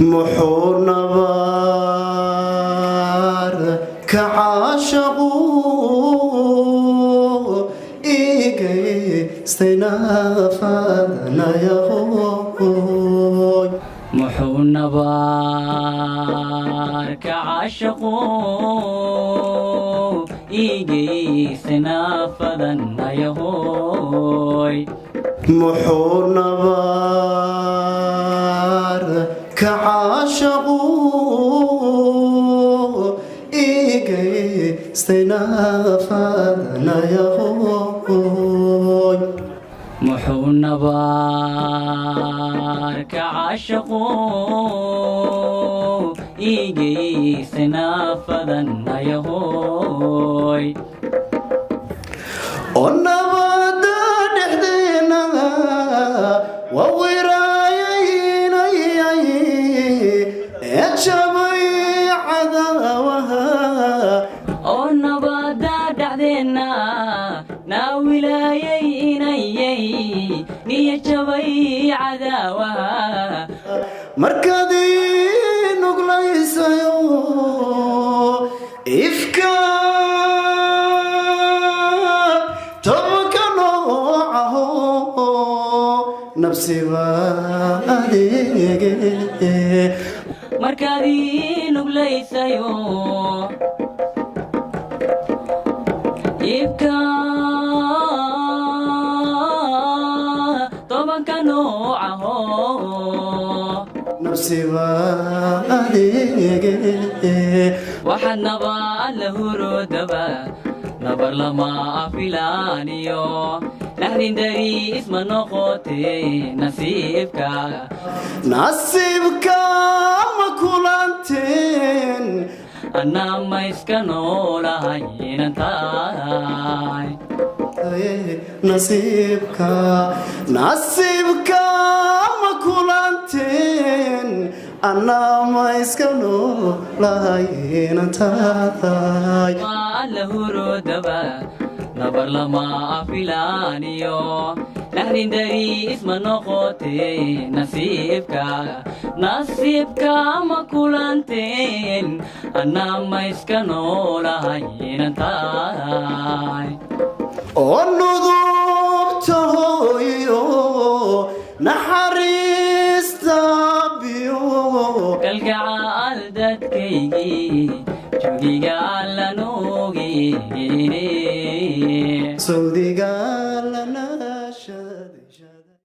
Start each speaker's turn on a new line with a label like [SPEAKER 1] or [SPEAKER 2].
[SPEAKER 1] Muxuu nabaar ka caashaqu igeystay naafadanayahoy?
[SPEAKER 2] Muxuu nabaar ka caashaqu igeystay naafadanayahoy?
[SPEAKER 1] Muxuu nabaar ka caashaqu igeystay naafadanayahoy?
[SPEAKER 2] Muxuu nabaar ka caashaqu igeystay naafadanayahoy?
[SPEAKER 1] Oo nabada dhexdeena waa wiraayaynayay ee jabay cadaawaha.
[SPEAKER 2] Oo nabada dhexdeenna naa wilaayay inayay niya jabay cadaawaha.
[SPEAKER 1] Markaad ii nuglaysayo ifka tobanka noocaho nabsiba adeege.
[SPEAKER 2] Markaad ii nuglaysayo ibka tobanka noocaho
[SPEAKER 1] nabsiba adeege.
[SPEAKER 2] Waxaad nabaad la hurodaba nabar lama afilaaniyo naxdin dari isma noqote nasiibka.
[SPEAKER 1] Nasiibka ma kulanteen?
[SPEAKER 2] Annaa ma iska noolahay inantahay?
[SPEAKER 1] Nasiibka, nasiibka ma kulanteen? Annaa ma iska noolahay inantahay?
[SPEAKER 2] Waa la hurodaba nabar lama afilaaniyo naxdin dari isma noqote nasiibka. Nasiibka ma kulanteen? Annaa ma iska noolahay inantahay?
[SPEAKER 1] Oo nudubta hooyo naxariista biyo
[SPEAKER 2] kalgacaal dadkaygii jogiga alla nuugine.
[SPEAKER 1] Sawdiga lana.